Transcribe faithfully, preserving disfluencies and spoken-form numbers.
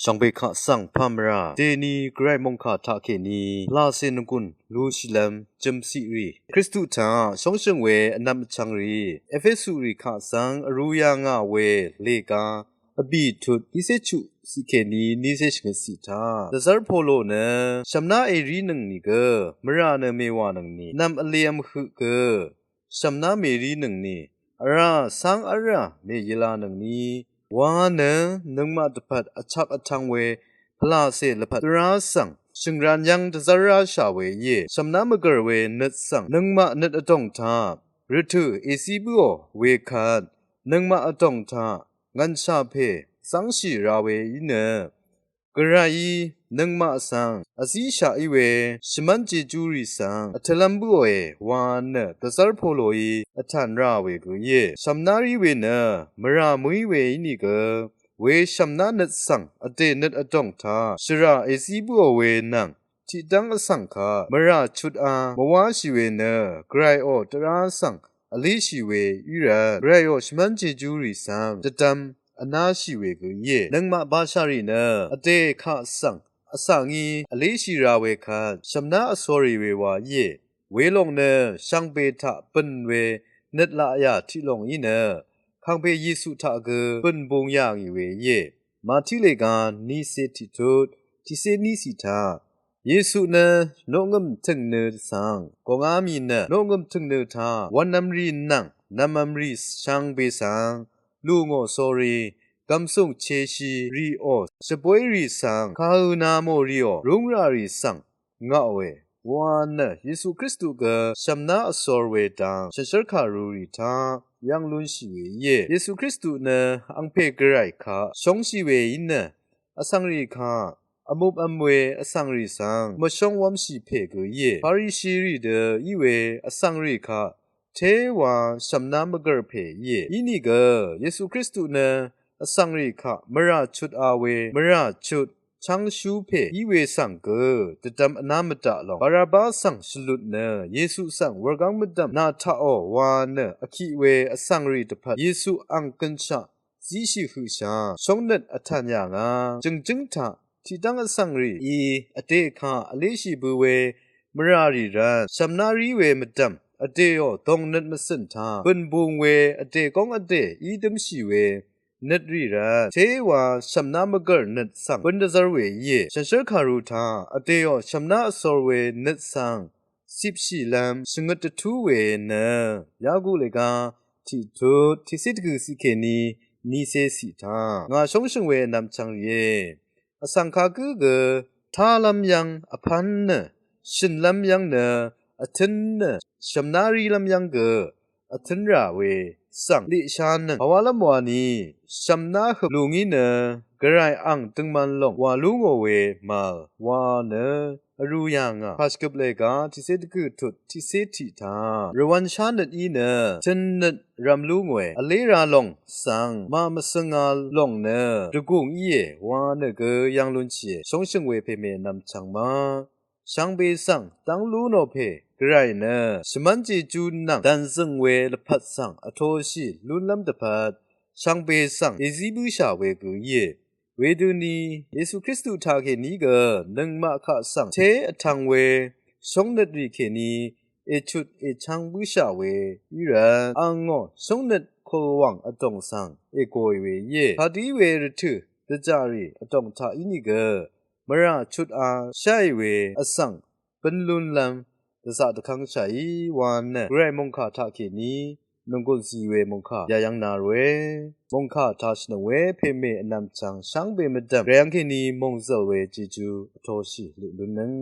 Shvngbe kaq svng pà mvrà dèni Gvray mòngkà taqkèní lacè nvgùn lúshìlv́m jø̀mciq rì Kristu taq shóngshø̀ng we vnvm vchvng rì Epesu rì kaq svng vrū yà ngà we lèga vbì tut niqcé chuq ciq kèní niqcé shvngøt ciq taq dvzv́r Polo nø shv̀mná èrínøng nìgø mvrà nø mèwànøngni nv̀m vlev̄m høq gø shv̀mná mèrínøngni vrà cáng v́lrà mèyvlānøngni wa nø nøngmaq dvpvt vchvk vtv̄ng we pvlacè lvpat dvrá svng shø̀ngran yv́ng dvzv́r ráshà we íe. Shv̀mná mvgv̀r we nøt svng nøngmaq nøt vdòng taq rvtø̀ èzí bǿò wekvt nøngmaq vdòng taq ngv̀nshà pè zv́ngshì ra we í nø Gvrayí nøngmaq svng vzíshaq í we shvmv́n jejú rì svng vtø̄lv́m bǿòe wa nø dvzv́r Poloí vtàn rà we gø íe. Shv̀mná rí we nø mvrà mø̀í we ínìgø we shv̀mná nøt svng vdè nøt vdòng taq shvrà èzí bǿò we nvng tiqdv́ng vsvng kaq mvrà chutā mvwáshì we nø Gvrayò dvrá svng vlíshì we í rvt Gvrayò shvmv́n jejú rì svng dvdvm vnáshì we gø íe. Nøngmaq bashà rì nø vdè kaq svng vsvng í vlíshì ra we kvt shv̀mná vcō rì we wa íe. Welòng nø shvngbe taq bø̀n we nøt laq yà tiqlòng í nø kàngpè Yesu taq gø bø̀n būng yà ngì we íe. Màtí lèga niqcé tiqtut tiqcé ní ciq taq Yesu nø noqngø̀m tø̀ngnø svng gòngá mì nø noqngø̀m tø̀ngnø taq wv̄nv̄m rì nvng nv̄mv̄m rì shvngbe svng lù ngò sórí gv̀msùng cheshi rìò shvbóy rì svng kahø̄ na mò rìò rúngrà rì svng ngàòe wa nø Yesu Kristu gø shv̀mná vcōr we dang shànshér kàru rì taq yv́ng lúnshì we íe. Yesu Kristu nø angpè Gvray kaq shóngshì we í nø vsvng rì kaq vmupv̄m we vsvng rì svng mvshóng wv́mshì pè gø íe. Parishi rì dø í we vsvng rì kaq téwa shv̀mná mvgv̀r pè íe. Ínìgø Yesu Kristu nø vsvng rì kaq mvrà chutā we mvrà chut chv́ngshú pè í we svng gø dvdvm vná mvdaq lòng Baraba svng shvlut nø Yesu svng wurgáng mvdv̀m nà taqò wa nø vkiq we vsvng rì dvpvt Yesu ang gønshaq zíshì høqshà shóngnøt vtàn yà ngà jø̀ngjǿng taq tiqdv́ng vsvng rìí vdè kaq vlíshì bø we mvrà rì rvt shv̀mná rí we mvdv̀m vdèò dòngnøt mvcø̀n taq bø̀n būng we vdè góng vdè í dǿmshì we nøt rì rvt téwa shv̀mná mvgv̀r nøt svng bǿn dvzv́r we íe. Shànshér kàru taq vdèò shv̀mná vcōr we nøt svng cipshìlv́m shvngøt dvtú we nø Yaku lèga tiqtut tiqcé dvgø̀ ciq kèní niqcé ciq taq ngà shóngshø̀ng we vnvm chvng rìe. Vsvng kagǿ gø tálv́m yv́ng vpv́n nø shø̀nlv́m yv́ng nø vtǿn nø shv̀mná rílv́m yv́ng gø vtǿn rà we svng liqshánøng pàwálv́m wani shv̀mná høp lù ngí nø Gvray ang døngman lòng wà lú ngò we màvl wa nø vrū yà ngà. Kàshvgøp lèga tiqcé dvgø̀ tut tiqcé tiq taq rvwv̄n shánøt í nø tø̄nnøt rv̄m lú ngòe. Vlé ra lòng svng màmvsønga lòng nø dvgùng íe wa nø gø yv́ng lúnshìe. Shóngshø̀ng we pèmè vnvm chvng ma shvngbe svng dv́ng lú nò pè Gvray nø shvmv́n jejú nvng dv̀nzø̀ng we lvpat svng vtoshì lúnlv́m dvpvt shvngbe svng èzí bǿshà we gø íe. Wedøni Yesu Kristu taqkèní gø nøngmaq kaq svng té vtv̄ng we shóngnøt rì kèní èchut èchv́ng bǿshà we í rvt angò shóngnøt kùlwàng vdòng svng ègòì we íe. Kadí we rvtø̀ dvjà rì vdòng taq ínìgø mvrà chutā sháì we vsvng bǿn lúnlv́m dvzaq dvkv́ngshàí wa nø Gvray mòngkà taqkèní nònggùn zì we mòngkà yà yv́ng na ròe. Mòngkà taq shvnøng we pèmè vnvm chvng shvngbe mvdv̀m Gvray yv́ng kèní mòngzø̀l we jejú vtoshì lutlunnøng